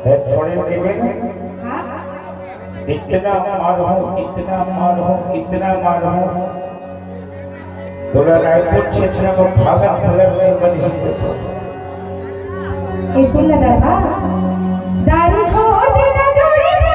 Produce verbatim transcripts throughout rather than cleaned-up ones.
ए, छोड़े देबे ना। हाँ? इतना मारहूँ, इतना मारहूँ, इतना मारहूँ। तोला रायपुर क्षेत्र में भागत भगत नहीं बनी। ए, सुन ना दादा, दारू छोड़ देना जोड़ी ना।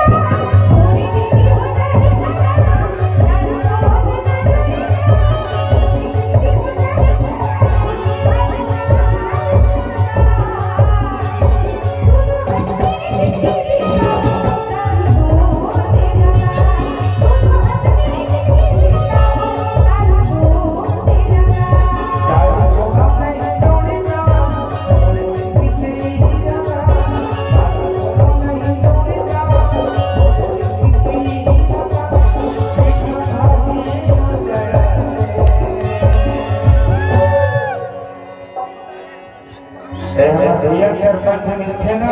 ए, हमर भैया सरपंच मिलथे ना,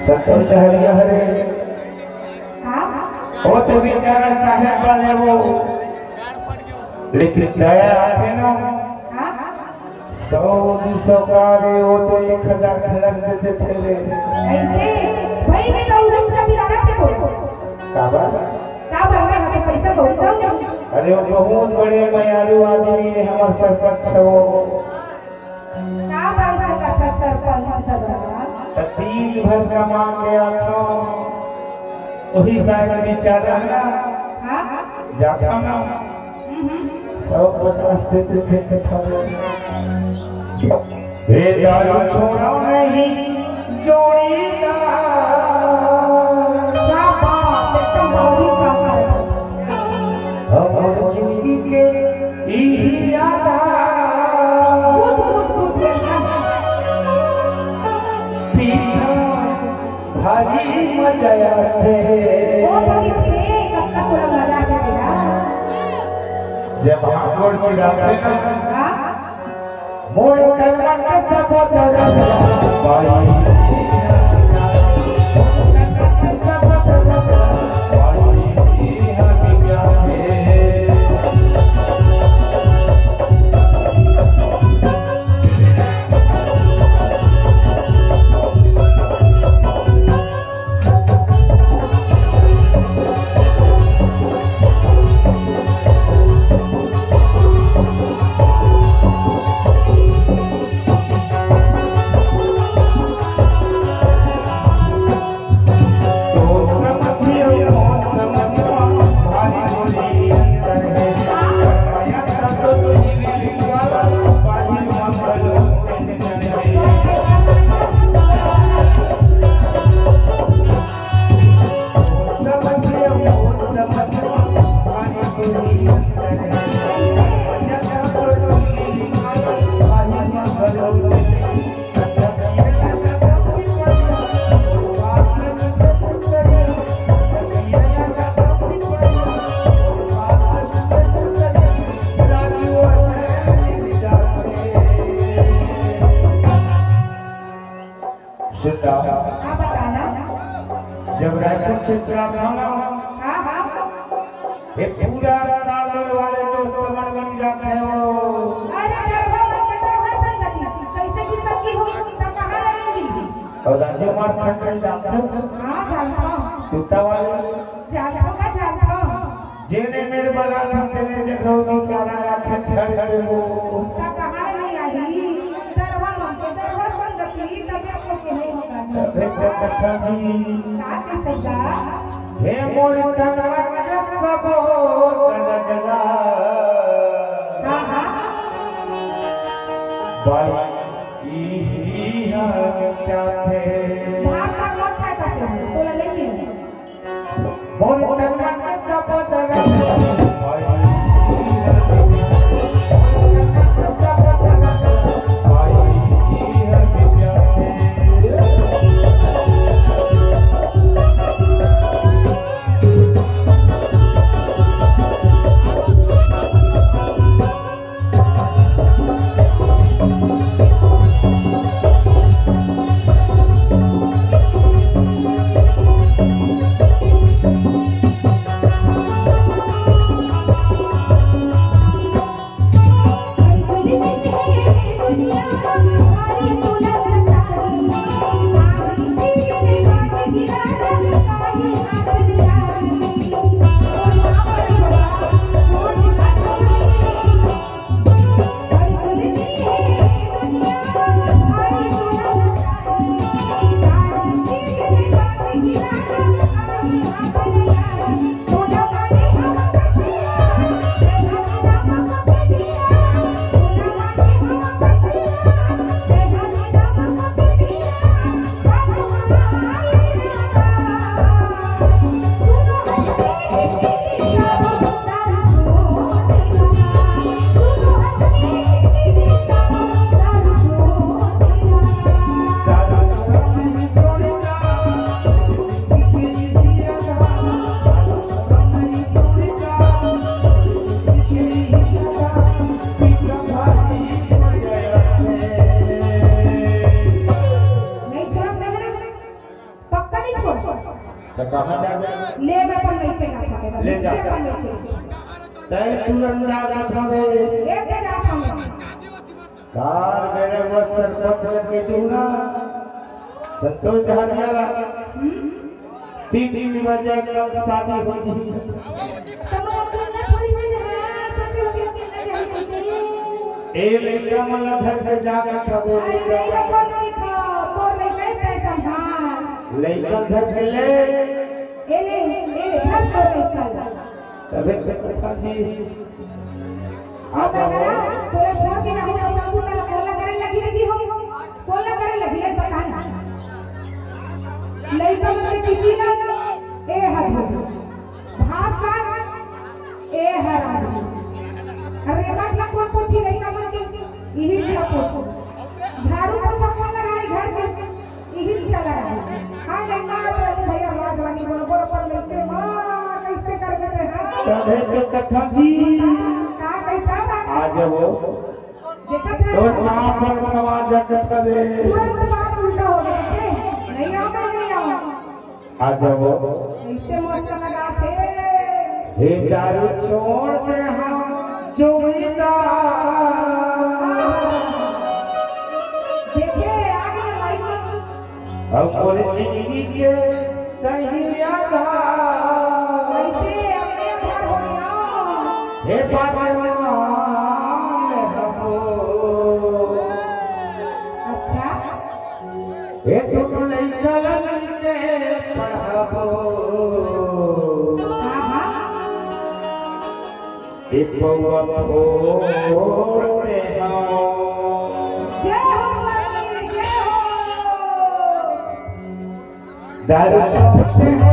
सरपंच हरिया हरे। हाँ? वो तो बेचारा साहेब वाले वो, लेकिन दया आथे ना। हाँ? सौ दू सौ का रे, वो तो एक हजार खड़क दे देथे रे। ऐसे भाई में तो उलझ सा भी लगा के बोल। काबर? काबर में हमें पैसा कौड़ी दो ना। अरे, वो बहुत बड़े मयारू आदमी हे हमर सरपंच वो। का बात से कथा सरपंच दादा? त दिन भर कमा के आथो, वही बैग में चला ना, हाँ? जाथो ना, हम्म, हम्म। सौ पचास देते थे कथा में। ए दारू छोड़ो नहीं जोड़ीदार। शाबाश, एकदम बहुत ही शानदार। हमर जिंदगी के इही आधार। गुड, गुड, गुड, गुड। पीना भारी मजा आथे। ओ तो दिखे, कब तक पूरा मजा आथे बेटा? जब हाथ गोड़ पिराथे ना, हाँ? मोर तन मन के सबो दरद पाई। सुन ना। हाँ, बताना। जब रायपुर क्षेत्र आथो ना, हाँ, हाँ। ये पूरा तालुल वाले दोस्त मन मिल जाथे वो। अरे, दरगाह मन के दरगाह संगति, कैसे की सखी हो, त कहाँ रहेंगी? और राजू मार खंडल जानथे? हाँ, जानथो। टूटा वाले? जानथो का जानथो। जेने मेर बलाथे, तेने जगह बेचारा आथे घर के वो। त कहाँ नहीं आही? दरगाह मन के दरगाह संगति, तबे तो कहे होगा। तबे तो कथा भी। का के सजा? हे मोर तन मन के सबो दरद ला। हाँ, हाँ। बाई इही हम चाहथे। भात का मत खाए करते हो, तोला नहीं मिले। मोर तन मन के सबो दरद ला। त कहाँ जाबे? ले, मैं अपन लइके जात हँव, ले जा। अपन लइके। तैं तुरंत जा, कथा रे। लेके जात हँव। कार मेरे वो सरपंच लग के तू ना, संतोष डहरिया ला। हम्म? तीन बजे कल शादी हो जी। त मैं अपन ला थोड़ी ना जहाँ, सच हो गया, अकेला जाही। ए लइका मन ला धर के जा, कथा रे। अरे लइका। नहीं रखो, नहीं रखो, तोर लइका ही तैं संभाल। लइका धर के ले। ए ले, ए ले, धर तो लइका। तबे तो कथा जी। अब अगर तोला छोड़ के रहूं तो सब तोला कोल्ला करे लगी रही हो, कोल्ला करे लगी, ले बता ना। लइका मन के चिचिना, ए हर हो। भात साग, ए हर आदमी। अरे बात ला कोन पूछी, लइका मन के, इही ला पूछो। झाड़ू पोछा कोन लगाई घर के? इही चला रहा। हाँ, नहीं मार रहे भैया, राजवानी बोलो, बोलो, पर लेते माँ, कैसे कर देते हैं? तबे तो कथा जी। का कहता ना? आ जाओ। देखा था? तो माँ पर नवाज कथा दे। तुरंत बात उल्टा हो गया, देखे? नहीं आवा, नहीं आवा। आ जाओ। कैसे मस्त लगा थे? हे दारू छोड़ दे हम जोड़ीदार। देखे, आ गया लाइन में। अब मोर जिंदगी के कहीं आधार। कैसे अपने आधार हो गया? हे बात मान ले हमो। अच्छा। ए दुनो लइका ला के पढ़ाबो। आहा। ए पौवा फोड़ दे हो। जय हो स्वामी, जय हो। दारू छोड़ दे हो।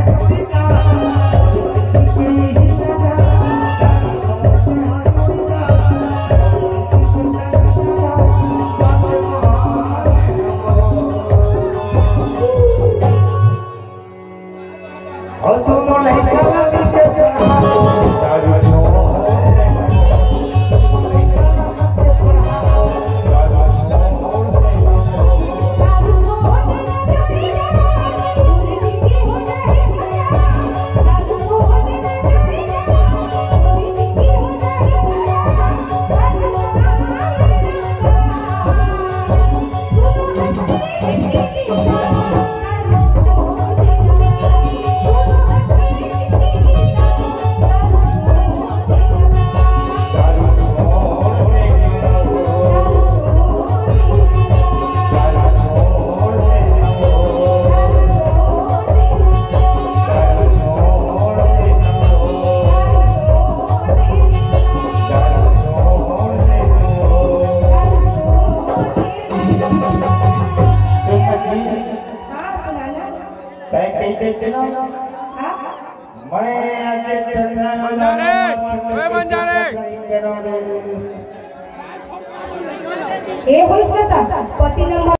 तैं कही दे चलो। मैं आके ठंडा बन जा रे, ओए बन जा रे। ए होइस ना ता, पति नंबर